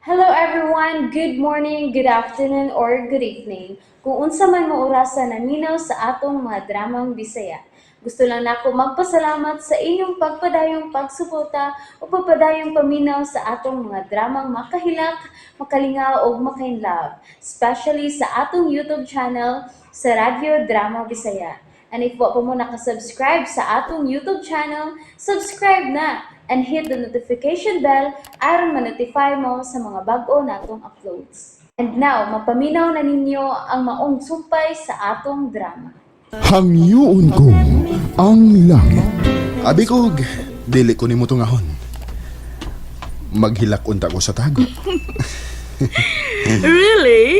Hello everyone! Good morning, good afternoon, or good evening. Kung unsa man mo orasa naminaw sa atong mga dramang Bisaya. Gusto lang nako magpasalamat sa inyong pagpadayong pagsuporta o pagpadayong paminaw sa atong mga dramang makahilak, makalingaw ug makainlove, especially sa atong YouTube channel sa Radyo Drama Bisaya. And if wa pa mo nakasubscribe sa atong YouTube channel, subscribe na and hit the notification bell aron ma-notify mo sa mga bag-o natong uploads. And now, mapaminaw na ninyo ang maong sumpay sa atong drama. Hangyoon ko ang langit. Abi kog, dili ko nimo tungahon. Maghilak unta ko sa tago. Really?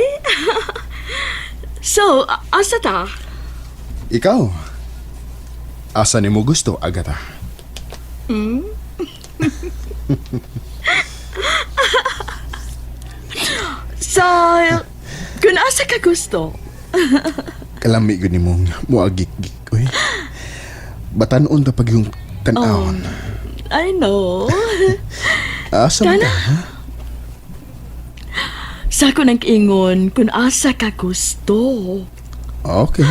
So, asa ta? Ikaw, asa nimo gusto, Agata? So, kung asa ka gusto. Kalami gyud nimong muagik-gik, oy. Batan-on ta pag yung tan-awon. I know. Asa man Kana. ta, ha? Sa ko nang ingon kung asa ka gusto. Okay.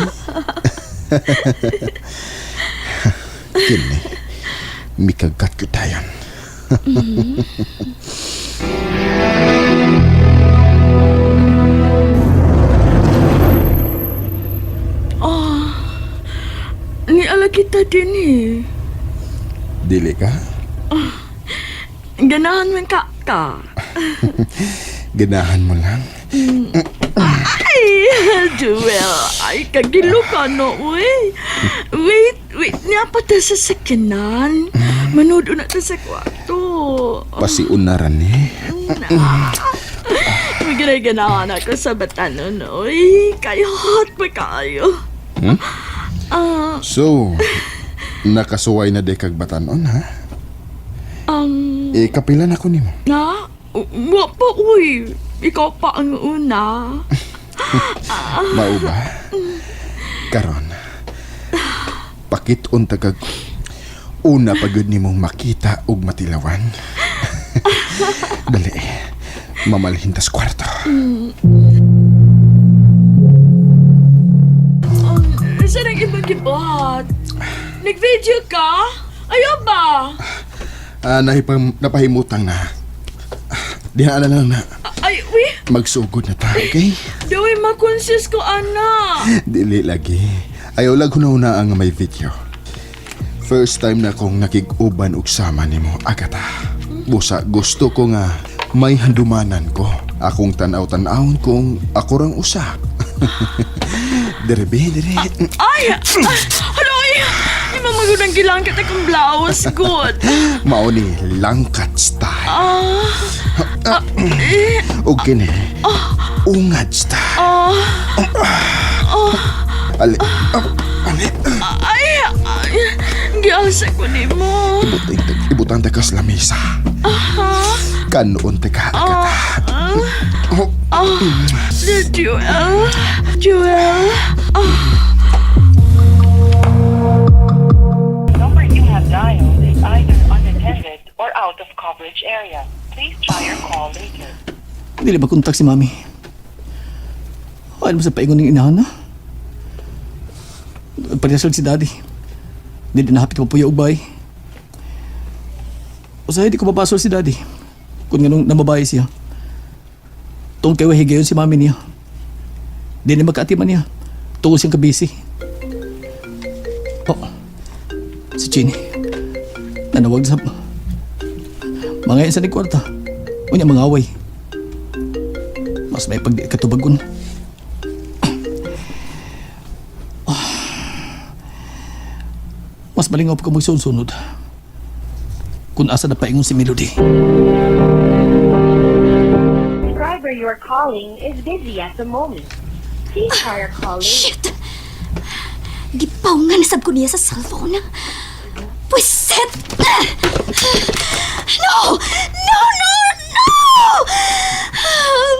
Kini, mikagat ko tayon. Ni ala kita din eh. Dili ka? Ganahan man ka ka. Ganahan mo lang. Ay, Jewel, ay, kagilo ka no, uy. Wait, wait, niya pa ta sa sakyanan. Manood na ta sa kwarto. Pasiunaran ni. May ginaganahan ako sa batanon, uy. Kayo hot pa kayo. Ah, So, nakasuway na di kag batanon, ha? E, kapila na ko nimo. Na? Wa pa, uy. Ikaw pa ang una. Mao ba? Karon, pakit-on tagag una pa gyud nimong makita ug matilawan. Dali, mamalhin tas kwarto. Saan ang ibang gibuhat? Nag-video ka? Ayaw ba? Ah, napahimutang na. Diha na lang na. Ay, uy. Magsugod na ta, okay? Daway makonsis ko, ana. Dili lagi. Ayaw lag huna ang may video. First time na akong nakig-uban og sama nimo, Agata. Busa gusto ko nga may handumanan ko. Akong tanaw-tanawon kung ako rang usa. Dire be, dire. Ay! Ay! Hala, ay! Imamagod ang gilangkat akong blouse. Good. Mao ni langkat style. Ah, eh, Og kini, ungad style. Ali, ali. Ay! Ay! Giasa ko ni mo. Ibutang ta ka sa lamesa. Kanoon ta ka, Agata. Oh, Joel. Joel. Number you have dialed is either unattended or out of coverage area. Please try your call later. Dili ba kontak si mami? Ay, mo sa paingon ng inahan na. Pagkasal si daddy. Dili na hapit mapuya og bay. Usahay di ko mabasol si daddy. Kung ganun namabae siya. Tungkol kay higayon si mami niya. Di na magkaatiman niya. Tungkol siyang kabisi. Oh, si Chini. Nanawag sa... Mga isa ni kwarta. Unya mga away. Mas may pagdi katubagon. Mas malingaw pa ko magsunod-sunod. Kung asa na paingon si Melody. Subscriber you are calling is busy at the moment. Please try your call later. Shit! Gipawngan na sab ko niya sa cellphone. Pwisit! No! No, no, no!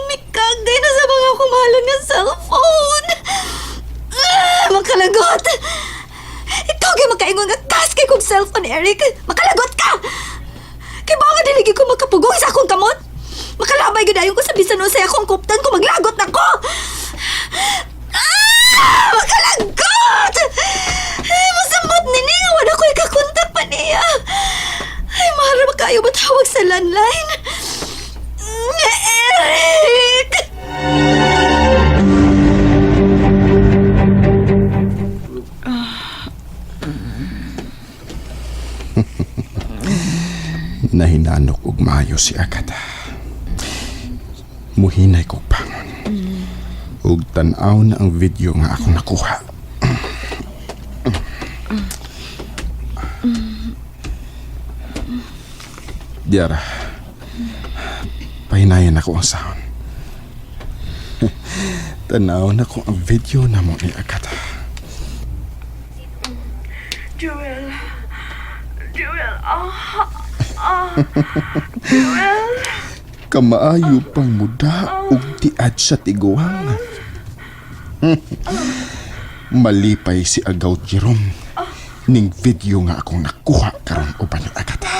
Mikagay na sa mga kumalan nga cellphone! Makalagot! Ikaw kay makaingon nga kas kay kong cellphone, Eric! Makalagot ka! Kay ba nga diligi ko makapugong sa akong kamot? Makalagot! Makabay gyud ayon ko sa bisan unsay akong kuptan ko maglagot na ko. Ah! Makalagot! Ay, masambot ni nga wala ko'y kakontak pa niya. Ay, mahal ba kayo matawag sa landline? Eric! Nahinanok og maayo si Agatha. Muhinay kog bangon. Ug tan-aw na ang video nga akong nakuha. Diara. Pahinayan ako ang sound. Tanaw na ko ang video na mo ni Agatha. Jewel. Jewel, ah. Ah. Jewel. Kamaayo pang muda ug tiad sa tiguang. Malipay si Agaw Jerome ning video nga akong nakuha karon uban ni Agatha.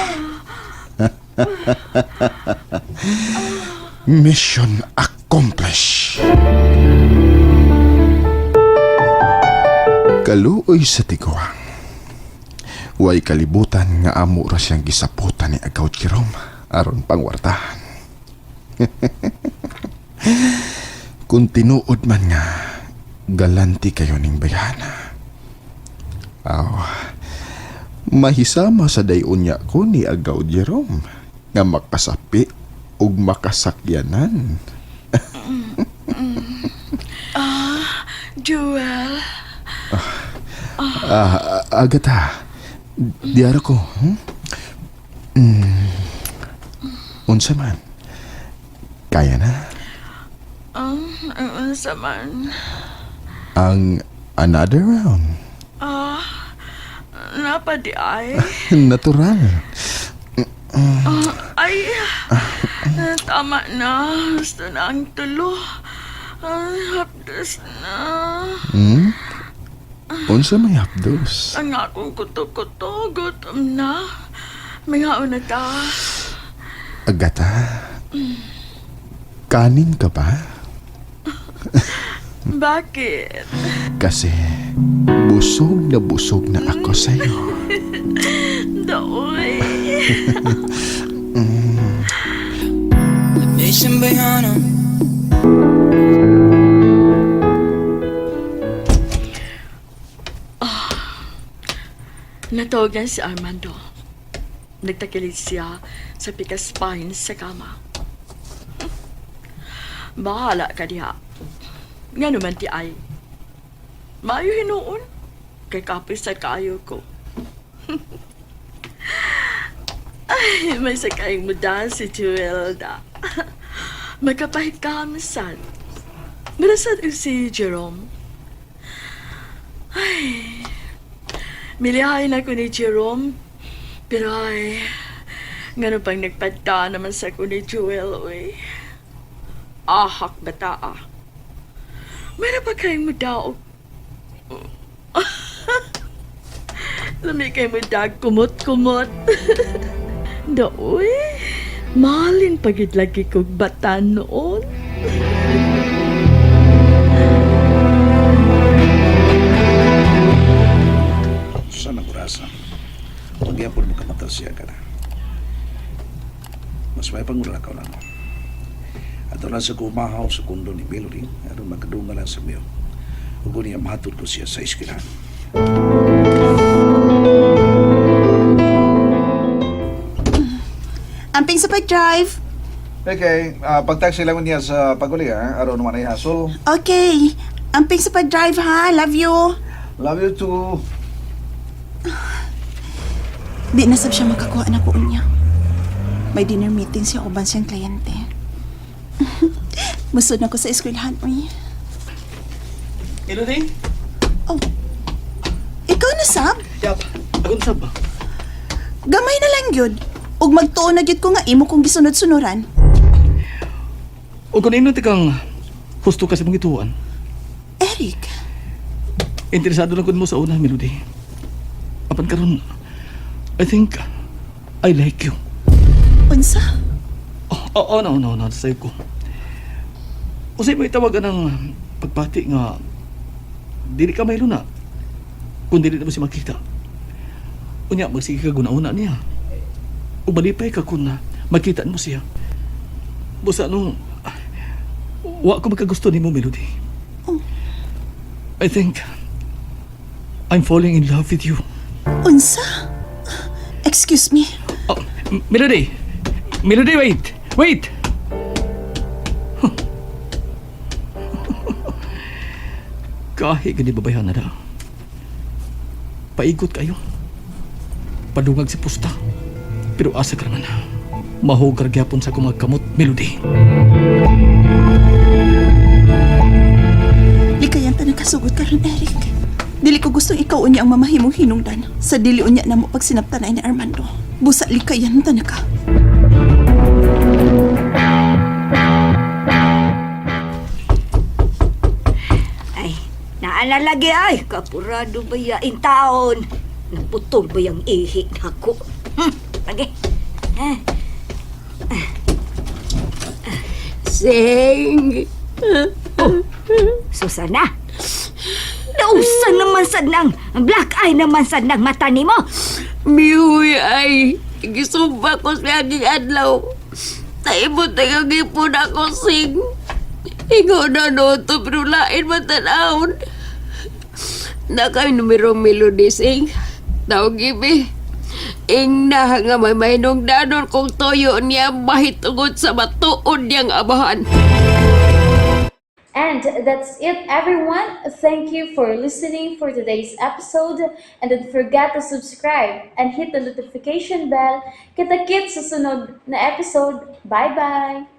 Mission accomplished. Kaluoy sa tiguang. Way kalibutan nga amo ra siyang gisaputan ni Agaw Jerome aron pangwartahan. Kung tinuod man nga, galanti kayo ning bayana. Aw, mahisama sa dayon niya ko ni Agaw Jerome nga makasapi ug makasakyanan. Jewel. Ah, Agatha, diara ko. Hmm? Unsa man? Kaya na? Ang unsa man. Ang another round. Ah, napadi ay. Natural. Ay, tama na. Gusto na ang tulo. Ang hapdos na. Hmm? Unsa may hapdos? Ang akong kuto-kuto, gutom na. May haon na ta. Agatha, kanin ka ba? Bakit? Kasi busog na ako sa'yo. Daoy. Natawagan si Armando. Nagtakilid siya sa pikas pine sa kama. Bahala ka diha. Nga naman ti ay. Maayo hinuon. Kay kapis sa kaayo ko. Ay, may sakayang muda si Jewelda. Magkapahit ka, misan. Mirasad si Jerome. Ay, milihain ako ni Jerome. Pero ay, ngano pang nagpadta naman sa ko ni Jewel, uy. Ahak bata ah. Meron pa kayong muda o... Lami kay mudag, kumot-kumot. Daoy, mahalin pagid lagi kog bata noon. Sana kurasa. Pagyapon mo kamatal siya ka na. Mas may pangulakaw na mo. Ato lang sa kumahaw sa kundo ni Melody, aron magkadunga lang sa miyo. Ug niya mahatod ko siya sa eskwelahan. Amping sa pag-drive. Okay, pag-taxi lang niya sa paguli ha, aron naman ay hasol. Okay. Amping sa pag-drive ha. Love you. Love you too. Di na sab siya makakuha na ko niya. May dinner meeting siya uban siyang kliyente. Musod na ko sa eskwelahan, uy. Melody? Oh. Ikaw na, Sab? Yap, akong sab. Gamay na lang yun. Ug magtuon na gyud ko nga imo kong gisunod-sunuran. O kung ino kang husto ka sa mong ituan, Eric, interesado lang kun mo sa una, Melody. Apan karon, I think I like you. unsa? Oh, Oh, no, sayo ko. Usay mo itawag ang pagpati nga dili ka mahilo na kung dili na mo siya makita. Unya, magsige ka guna-una niya. O malipay ka kung na makita mo siya. Busa nung wa ko magkagusto nimo, Melody. Oh. I think I'm falling in love with you. Unsa? Excuse me. Oh, Melody! Melody, wait! Wait! Kahit gani babayhan na daw. Paigot kayo. Padungag si pusta. Pero asa ka naman. Mahugar gyapon sa akong mga kamot, Melody. Likayan ta nakasugot karon, Eric. Dili ko gustong ikaw unya ang mamahimong hinungdan sa dili unya namo pagsinaptanay ni Armando. Busa likayan ta naka. Ay, naana lagi ay. Kapurado ba ya in taon? Naputol ba yung ihi nako? Lagi. Eh. Sing! Oh, Susana. Nausan naman sad nang black eye naman sad nang mata nimo. Mihuy ay, gisumba ko sa aging adlaw. Taibot na kagipon ako, Sing. Ikaw na noto, pero lain matanawon. Na kay numero melody, Sing. Tawag gibi. Ing na nga may mahinong danon kong toyo niya mahitungod sa matuod niyang abahan. And that's it, everyone. Thank you for listening for today's episode. And don't forget to subscribe and hit the notification bell. Kita-kits sa sunod na episode. Bye-bye!